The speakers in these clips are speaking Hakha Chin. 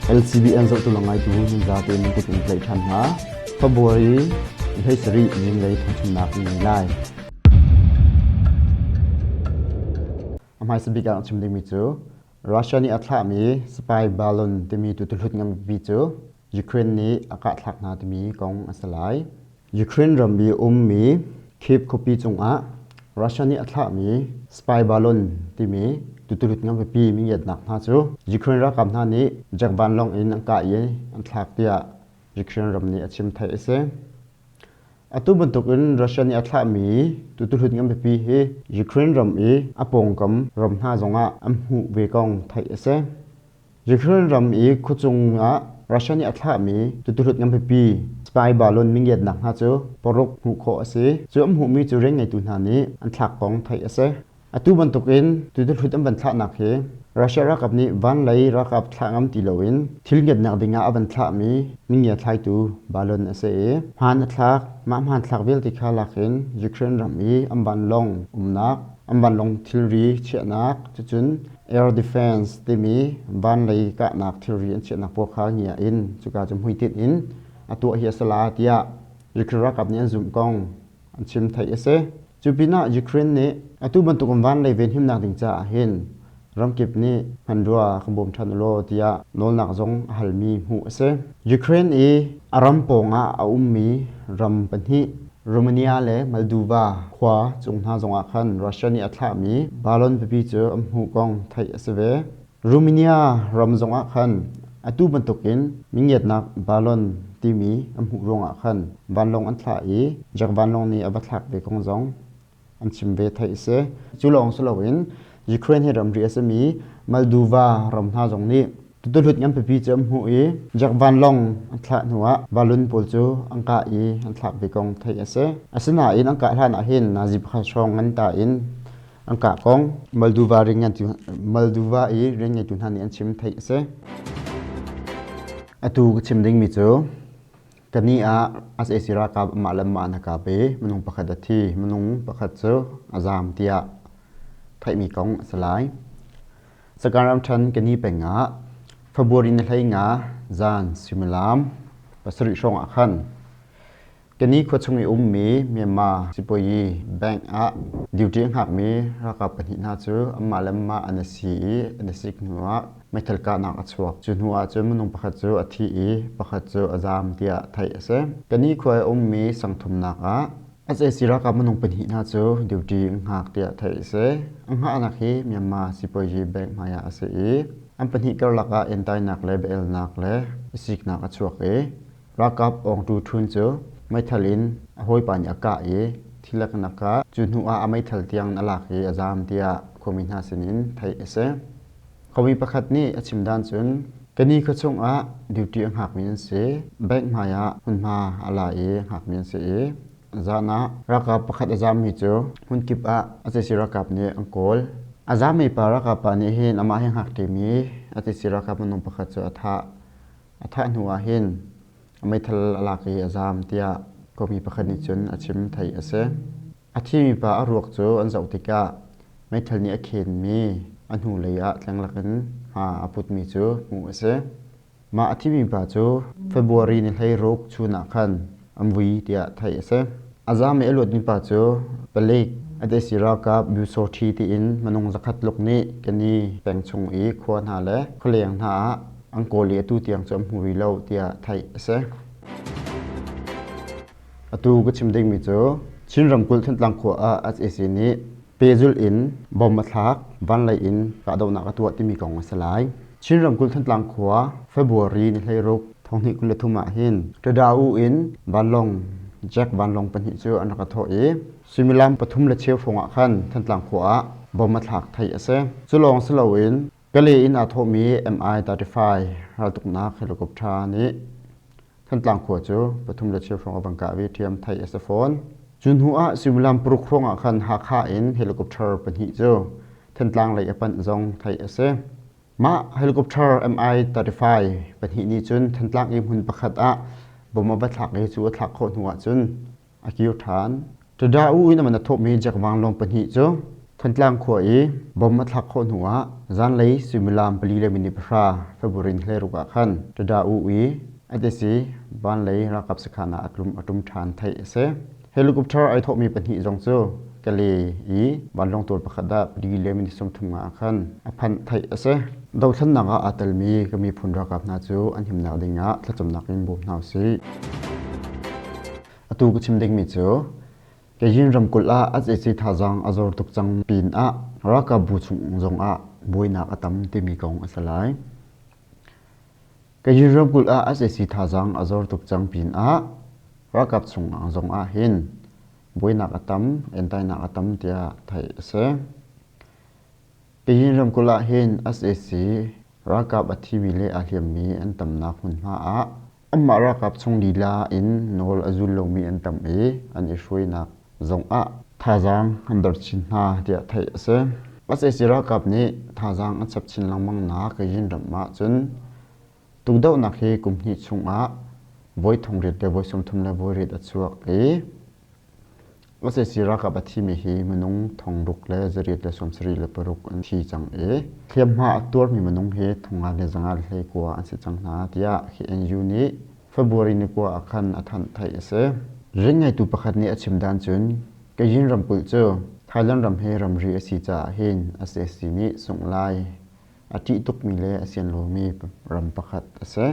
LCBN zohtu le ngaitu nan zate nan kut in tlaih ṭhan hna. February 17 zinglei thawngchimnak in ngei lai. A hmaisa bik ah chim dingmi cu Russia nih a thlahmi spy balloon timi tutuhlut nganpi cu Ukraine nih a kahthlak hna timi kong a si lai. Ukraine ram i ummi Kyiv khuapi cungah Russia nih a thlahmi spy balloon timi tutulut nganpipi mingiatnak hna cu Ukraine ralkap hna nih jet vanlawng in an kah i an thlak tiah Ukraine ram nih a chim theih a si. Atu bantukin Russia nih a thlahmi tutuhlut nganpipi hi Ukraine ram i a pawngkam ram hna zongah an hmuh ve kong theih a si. Ukraine ram i khuachung ah Russia nih a thlahmi tutuhlut nganpipi spy balloon mingiatnak hna cu paruk hmuh khawh a si. Cu an hmuhmi cu rian ngeitu hna nih an thlak kong theih a si. Atu bantukin tutuhlut an van thlahnak hi Russia ralkap nih van lei ralkap thlah ngam ti loin thil ngiatnak dingah a van thlahmi mingia thlaitu balloon a si i hmaan a thlak. Mah hmanthlak vialte kha lak in Ukraine ram i an vanlawng umnak, an vanlawng thilri chiahnak, cucun Air Defense timi vanlei kahnak thilri an chiahnak pawl kha ngia in cuka cu hmuitinh in a tuah hi a si la tiah Ukraine ralkap nih an zumh kong an chim theih a si. Cu pinah Ukraine nih atu bantuk in vanlei venhimnak ding caah hin ramkip nih hmanrua kan bawm ṭhan ulaw tiah nawlnak zong a halmi hmuh a si. Ukraine i a ram pawngah a ummi ram pahnih Romania le Moldova khua cung hna zongah khan Russia nih a thlahmi balon pipi cu an hmuh kong theih a si ve. Romania ram zongah khan atu bantukin mingiatnak balon timi an hmuh ruangah khan vanlawng an thlah i Jack vanlawng nih a va thlak ve kong zong an chim ve theih a si. Cu lawng si loin Ukraine hi ramri a simi Moldova ram hna zong nih Tutuhlut ngan pipi cu an hmuh i Jack vanlawng an thlah hnuah balun pawl cu an kah i an thlak ve kong theih a si. Asinain an kah hlan ah hin nazi pakhat hrawng ngan ta in an kah kong Moldova Moldova i rian ngeitu hna nih an chim theih a si. Atu ka chim dingmi cu Kani ah sac ralkap amah le amah an i kap i minung pakhat a thi, minung pakhat cu a zaam tiah theihmi kong a si lai. Sagaing ramṭhen Kani peng ah February ni 15 zan suimilam 7 hrawng ah khan Kani khuachung i ummi Myanmar sipuayi bank ah duty a hngakmi ralkap pahnih hna cu anmah le anmah an i si i an i sik hnuah meithal kahnak a chuak. Cu hnu ah cun minung pakhat cu a thi i pakhat cu a zaam tiah theih a si. Kani khua i ummi sangthumnak ah sac ralkap minung pahnih hna cu duty an hngak tiah theih a si. An hngahnak hi Myanmar sipuazi bank hmai ah a si i an pahnih karlak ah entainak le biaelnak le i siknak a chuak i ralkap Awngtu Htun cu meithal in a hawipa nih a kah i thilek in a kah. Cu hnu ah a meithal tiang in a lak i a zaam tiah khuami hna sinin theih a si. Khuami pakhat nih a chim dan cun Kani khuachung ah duty a hngakmi an si. Bank hmai ah hmunhma a la i a hngakmi an si i zan ah ralkap pakhat a zammi cu hmunkip ah a cesi ralkap nih an kawl. A zammi pa ralkap pa nih hin amah he hngakṭimi a cesi ralkap minung pakhat cu a thah. A thah hnu ah hin a meithal a lak i a zam tiah khuami pakhat nih cun a chim theih a si. A thimi pa a ruak cu an zoh tikah meithal nih a khenmi a hnulei ah tlenglak in hma a putmi cu hmuh a si. Mah a thimi pa cu February ni 16 chun ah khan an vui tiah theih a si. A zaam i a luatmi pa cu palik Adesi ralkap Byusawṭhi tiin minung zakhat tluk nih Kani peng chung i khua hna le khualeng hna ah an kawl i atu tiang cu an hmu rih lo tiah theih a si. Atu ka chim dingmi cu Chin ramkulh Thantlang khua ah sac nih pehzulh in bom a thlak, vanlei in kahdohnak a tuah timi kong a si lai. Chin ramkulh Thantlang khua February ni 16 2023 ah hin Ṭada-u in vanlawng Jack vanlawng pahnih cu an rak i thawh i suimilam pathum le cheu hrawng ah khan Thantlang khua ah bom a thlak theih a si. Cu lawng si loin Kalay in aa thawhmi Mi-35 raltuknak helicopter nih Thantlang khua cu pathum le cheu hrawng a van kah ve ṭhiam theih a si fawn. Cu hnu ah suimilam paruk hrawng ah khan Hakha in helicopter pahnih cu Thantlang lei a panh zong theih a si. Mah helicopter Mi-35 pahnih nih cun Thantlang i hmun pakhat ah bom a va thlak i cu a thlak khawh hnu ah cun a kir ṭhan. Tada-u in a man a thawhmi Jack vanlawng pahnih cu Thantlang khua i bom a thlak khawh hnu ah zanlei suimilam 4 le minute 10 February 16 ah khan Tada U i atisi vanlei ralkap sakhan ah a tlum a ṭum ṭhan theih a si. Helicopter ai thawhmi pahnih zong cu Kale i vanlawng tual pakhat ah 4 le minute 30 ah khan a phanh theih a si. Dothlennak ah aa telmi ka miphun ralkap hna cu an himnak ding ah thlacamnak in bawm hna usih. Atu ka chim dingmi cu Kachin ramkulh ah sac thazaang a zor tuk cang pinah ralkap bu chung zongah buainak a tam timi kong a si lai. Kachin ramkulh ah sac thazaang a zor tuk cang pinah ralkap chung zongah hin buainak a tam, entainak a tam tiah theih a si. Kachin ramkulh ah hin sac ralkap a thimi le aa hliammi an tamnak hmunhma ah Anmah ralkap chung lila in nawl a zul lomi an tam i an i hruainak zongah thazaang an dor chin hna tiah theih a si. Sac ralkap nih thazaang an chap chin lengmang nak Kachin ram ah cun tukdohnak hi kum hnih chungah voi 8,000 le voi 38 a chuak i Sac ralkap a thimi hi minung 600 le 876 an thi cang i hliamhma a tuarmi minung hi 5,529 an si cang hna tiah KNU nih February ni 9 ah khan a thanh theih a si. Ring ngeitu pakhat nih a chim dan cun Kachin ramkulh cu Thailand ram he ramri a si caah hin sac nih sungh lai a ṭih tukmi le a sian lomi ram pakhat a si.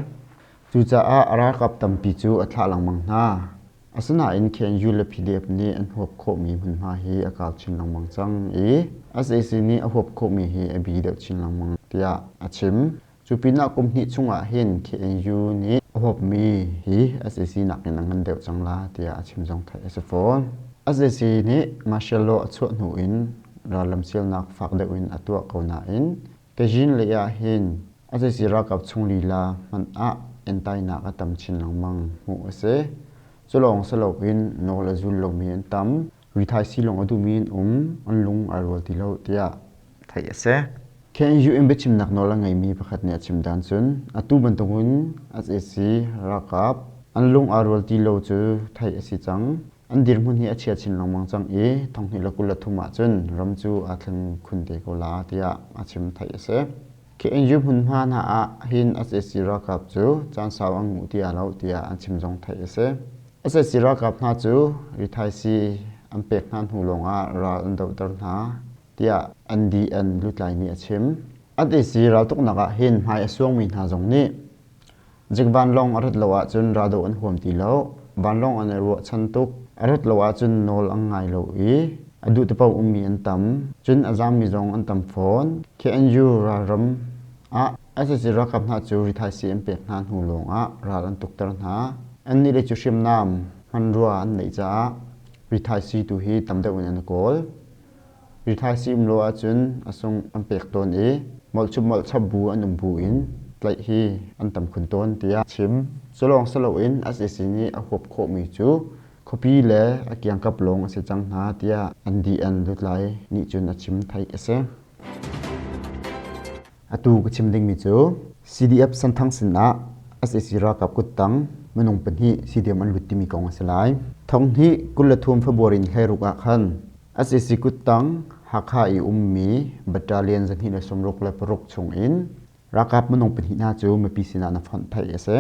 Cucaah a ralkap tampi cu a thlah lengmang hna. Asinain KNU le PDF nih an huap khawhmi hmunhma hi a kau chin lengmang cang i sac nih a huap khawhmi hi a bi deuh chin lengmang tiah a chim. Cu pinah kum hnih chungah hin KNU nih a huapmi hi sac nakin a ngan deuh cang la tiah a chim zong theih a si fawn. Sac nih martial law a chuah hnu in rallam sialnak fak deuh in a tuah ko nain Kazin lei ah hin sac ralkap chung lila hmanh ah entainak a tam chin lengmang hmuh a si. Cu lawng si loin nawl a zul lomi an tam. Rithaisii lawng a duhmi an um, an lung ai rual ti lo tiah theih a si. KNU in biachimnak nawl a ngeimi pakhat nih a chim dan cun atu bantukin sac ralkap an lung aa rual ti lo cu theih a si cang. An dirhmun hi a chia chin lengmang cang i 2023 ahcun ram cu aa thleng khun te ko la tiah a chim theih a si. KNU hmunhma hna ah hin sac ralkap cu caan sau an nguh ti lo tiah an chim zong theih a si. Sac ralkap hna cu rithaisii an pek hna hnu lawngah ral an dohter hna tiah NDN lutlai nih a chim. An sac raltuknak ah hin hmai a suangmi hna zong nih Zik vanlawng a rat lo ahcun raldoh an huam ti lo. Vanlawng an i ruahchan tuk. A rat lo ahcun nawl an ngai lo i a duh te paoh ummi an tam. Cun a zaammi zong an tam fawn. KNU ralram ah sac ralkap hna cu rithaisii an pek hna hnu lawngah ral an tukter hna. Annih le cu hriamnam hmanrua an neih caah rithaisii tu hi tam deuh in an kawl. Rithaisii um lo ahcun a sung an pek tawn i molhchup molhchap bu an um bu in tlaih hi an tam khun tawn tiah a chim. Cu lawng si loin sac nih a huap khawhmi cu khuapi le a kiangkap lawng a si cang hna tiah NDN lutlai nih cun a chim theih a si. Atu ka chim dingmi cu CDF Senthang sinah sac ralkap kuttang minung pahnih CDM an lut timi kong a si lai. 2023 February ni 16 ah khan Sac kuttang Hakha i ummi battalion 266 chungin ralkap minung pahnih hna cu mipi sinah na fonh theih a si.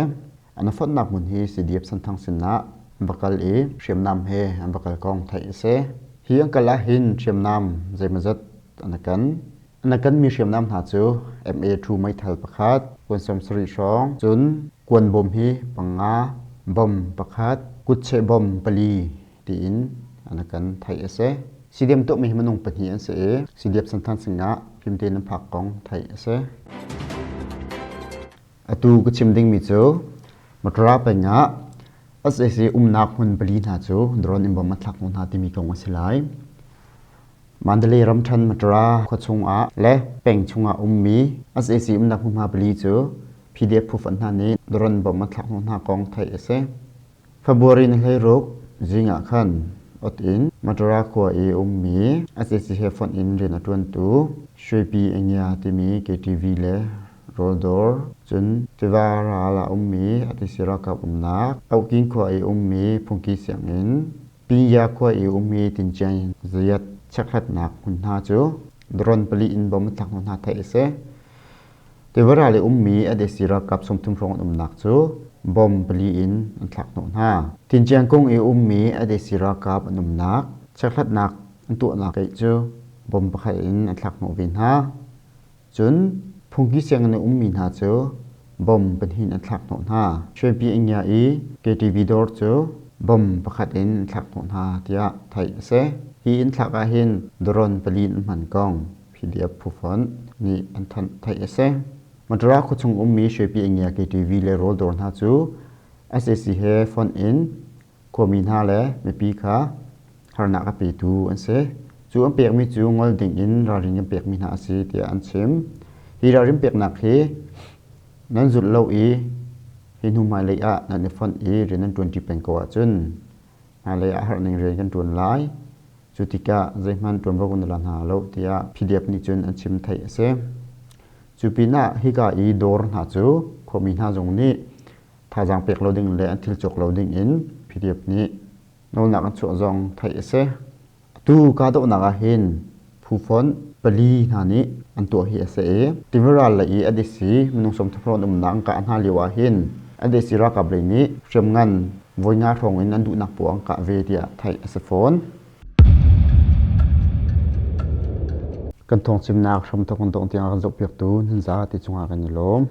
An fonhnak hmun hi CDF Senthang sinah an va kal i hriamnam he an va kal kong theih a si. Hi an kal ahhin hriamnam zeimawzat an kan. An kanmi hriamnam hna cu MA2 meithal pakhat, kuan 70 hrawng, cun kuan bom hi panga, bom pakhat, kutcheh bom pali tiin an kan theih a si. CDM tuahmi hi minung pahnih an si i CDF Santhan singah fimtein an phak kong theih a si. Atu ka chim dingmi cu Matra peng ah sac umnak hmun pali hna cu drone in bom a thlak hna timi kong a si lai. Mandalay ramṭhen Matra khua chungah le peng chungah ummi sac umnak hmunhma pali cu PDF phu hna nih drone bom a thlak hna kong theih a si. February ni 16 zing ah khan ot in Madura khua i ummi sac he fonh in rian a ṭuantu Shwepi Engya timi KTV le rawldawr, cun tiva ral ah ummi ATC ralkap umnak, Auhkin khua i ummi phungki sianginn, Pinya khua i ummi Tincian Zayat. Chekhlatnak hmun hna cu drone pali in bom an thlak hna theih a si. Tiva i ummi SAC ralkap 30 hrawng an umnak cu bom pali in an thlak hnawh hna. Tinciangkung i ummi SAC ralkap an umnak chekhlatnak an tuahnak keih cu bom pakhat in an thlak hnawh ve hna. Cun phungki sianginn i ummi hna cu bom pahnih an thlak hnawh hna. Shwepi Ingya i KTV dawr cu bom pakhat in an thlak hnawh hna tiah theih a si. Hi inn thlak ahhin drone pali an hman kong PDF phufonh nih an thanh theih a si. Madura khuachung ummi Shwepi Ingya KTV le rawl dawr hna cu sac he fonh in khuami hna le mipi kha harnak a petu an si. Cu an pekmi cu ngol ding in ralrin kan pekmi hna a si tiah an chim. Hi ralrin peknak hi nan zulh lo i hi hnu hmailei ah nan i fonh i rian nan ṭuanṭi peng ko ahcun hmailei ah harning rian kan ṭuan lai. Cu tikah zeihmanh ṭuanvo kan la hna lo tiah PDF nih cun an chim theih a si. Cu pinah hika i dawr hna cu khuami hna zong nih thazaang pek lo ding le an thil cawk lo ding in PDF nih nawlnak an chuah zong theih a si. Atu kahdohnak ah hin phu fonh pali hna nih an tuah hi a si i Tivaral lei i ADC minung 30 an umnak an kah hna lio ah hin ADC ralkap lei nih hriamngan voi nga hrawng in an duhnak poah an kah ve tiah theih a si fawn. Kan thawngchimnak hramthawk in dongh tiang a kan zohpiaktu nan za ti cungah kan i lawm.